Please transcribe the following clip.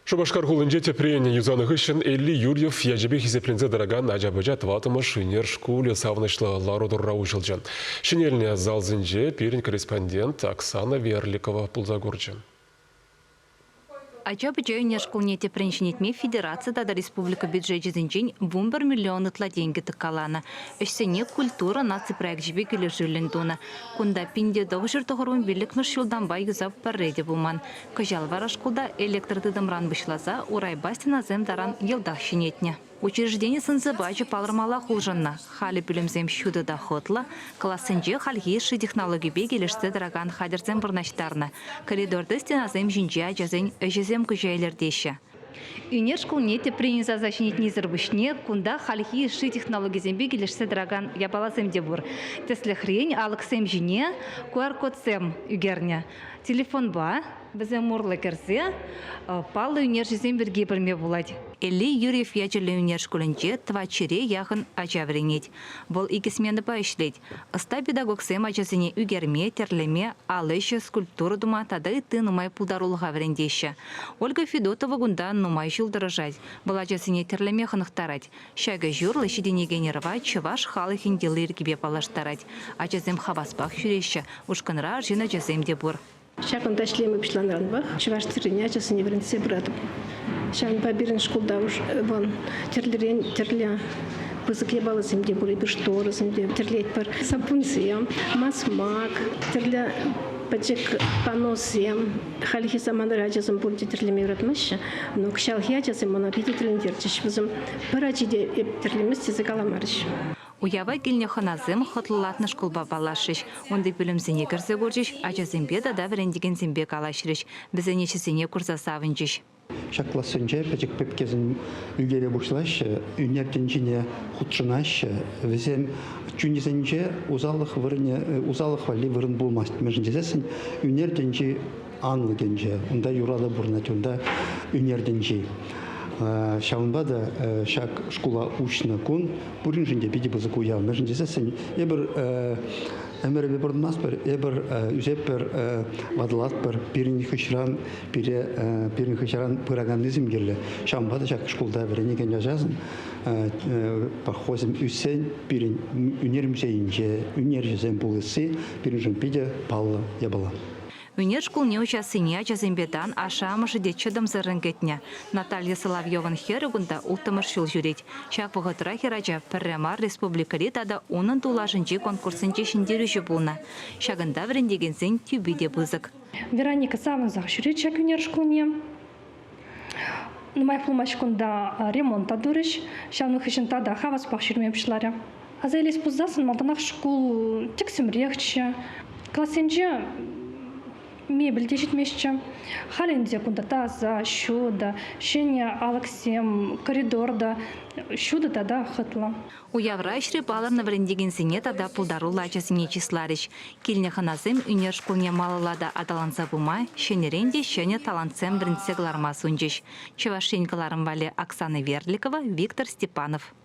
Шупашкар хулинче тӗпрен юсанӑ хыҫҫӑн Элли Юрьев ячӗпе хисепленсе тӑракан ача-пӑча тӑваттӑмӗш ӳнер шкулӗ савӑнӑҫлӑ лару-тӑрура уҫӑлчӗ. Ҫӗнелнӗ залсенче пирӗн корреспондент Оксана Верликова пулса курчӗ. Ача-пӑча ӳнер шкулне тӗпрен ҫӗнетме федераци тата республика бюджечӗсенчен 11 миллион ытла тенкӗ тӑккаланӑ. Ӗҫсене культура наци проекчӗпе килӗшӳллӗн тунӑ. Кунта 1995 ҫултанпа юсав пӗрре те пулман. Кӑҫал вара шкулта электротытӑмран пуҫласа урайпа стенасем таран йӑлтах ҫӗнетнӗ. Учреждени сӑн-сӑпачӗ палӑрмаллах улшӑннӑ. Халӗ пӳлӗмсем ҫутӑ та хӑтлӑ, классенче хальхи йышши технологипе килӗшсе тӑракан хатӗрсем вырнаҫтарнӑ. Коридорти стенасем ҫинче ачасен ӗҫӗсем куҫа илӗртеҫҫӗ. Ӳнер шкулне тӗпрен юсаса ҫӗнетнисӗр пуҫне кунта хальхи йышши технологисемпе килӗшсе тӑракан япаласем те пур. Тӗслӗхрен, алӑксем ҫине QR-кодсем ӳкернӗ. Телефонпа вӗсем урлӑ кӗрсе паллӑ ӳнерҫӗсем пирки пӗлме пулать. Элли Юрьев ячӗллӗ ӳнер шкулӗнче тӑватҫӗре яхӑн ача вӗренет. Вӑл икӗ сменӑпа ӗҫлет. Ӑста педагогсем ачасене ӳкерме, тӗрлеме, ал ӗҫӗ, скульптура тума тата ытти нумай пултарулӑха вӗрентеҫҫӗ. Ольга Федотова кунта нумай ҫул тӑрӑшать. Вӑл ачасене тӗрлеме хӑнӑхтарать. Ҫак ӗҫ урлӑ ҫитӗнекен ӑрӑва чӑваш халӑхӗн йӑли-йӗркипе паллаштарать. Ачасем хаваспах ҫӳреҫҫӗ, ушкӑнра арҫын ачасем те пур. Ҫакӑнта ӗҫлеме пуҫланӑранпах чӑваш тӗррине ачасене вӗрентсе пыратӑп. Ҫавӑнпа пирӗн шкулта вӑн тӗрлӗрен тӗрлӗ пысӑк япаласем те пур, эпир шторӑсем те тӗрлетпӗр, саппунсем, масмак, тӗрлӗ пӗчӗк паносем. Хальхи саманара ачасем пурте тӗрлеме юратмаҫҫӗ, но кӑҫалхи ачасем мана питӗ тӗлӗнтерчӗҫ. Вӗсем пӗр ачи те эп тӗрлемест тесе каламарӗҫ. Уява килнӗ хӑнасем хӑтлӑлатнӑ шкулпа паллашрӗҫ. Унти пӳлӗмсене кӗрсе курчӗҫ, ачасемпе тата вӗрентекенсемпе калаҫрӗҫ. Вӗсен ӗҫӗсене курса савӑнчӗҫ. Ҫак классенче пӗчӗк пепкесем ӳкере пуҫлаҫҫӗ, ӳнер тӗнчине хутшӑнаҫҫӗ. Вӗсем чунӗсенче усаллӑх вырӑнӗ, усаллӑх валли вырӑн пулмасть. Мӗншӗн тесессӗн ӳнер тӗнчи анлӑ тӗнче, унта юрату пурӑнать, унта ӳнер тӗнчи. Ҫавӑнпа та ҫак шкула уҫнӑ кун пуриншӗн те питӗ пысӑк уяв. Мӗншӗн тесессӗн эпир ӗмӗрӗпе пурӑнмастпӑр, эпир ӳсетпӗр, ватӑлатпӑр. Пирӗн хыҫран пире пирӗн хыҫран пыраканнисем кирлӗ. Ҫавӑнпа та ҫак шкулта вӗренекен ачасем похозем ӳссен пирӗн ӳнер музейӗнче ӳнерҫӗсем пуласси пирӗншӗн питӗ паллӑ япала. Ӳнер шкулне уҫассине ачасемпе тан ашшӗ-амӑшӗ те чӑтӑмсӑррӑн кӗтнӗ. Наталья Соловьеван хӗрӗ кунта улттӑмӗш ҫул ҫӳрет. Ҫак вӑхӑтра хӗрача пӗрре мар республикӑри тата унӑн тулашӗнчи конкурссенче ҫӗнтерӳҫӗ пулнӑ. Ҫакӑнта вӗрентекенсен тӳпи те пысӑк. Вероника савӑнсах ҫӳрет ҫак ӳнер шкулне. Нумаях пулмасть кунта ремонт та турӗҫ. Ҫавӑн хыҫҫӑн тата хаваспах ҫӳреме пуҫларӗ. Аса илес пулсассӑн малтанах шкул тӗксӗмрехчӗ. Классенче мебель те ҫитместчӗ. Халь ӗнтӗ кунта таса, ҫутӑ, ҫӗнӗ алӑксем, коридор та ҫутӑ тата хӑтлӑ. Уявра ӗҫре палӑрнӑ вӗрентекенсене тата пултаруллӑ ачасене чысларӗҫ. Килнӗ хӑнасем ӳнер шкулне малалла та аталанса пыма, ҫӗнӗрен те ҫӗнӗ талантсем вӗрентсе кӑларма сунчӗҫ. Чӑваш Ен кӑларӑм валли Оксана Верликова, Виктор Степанов.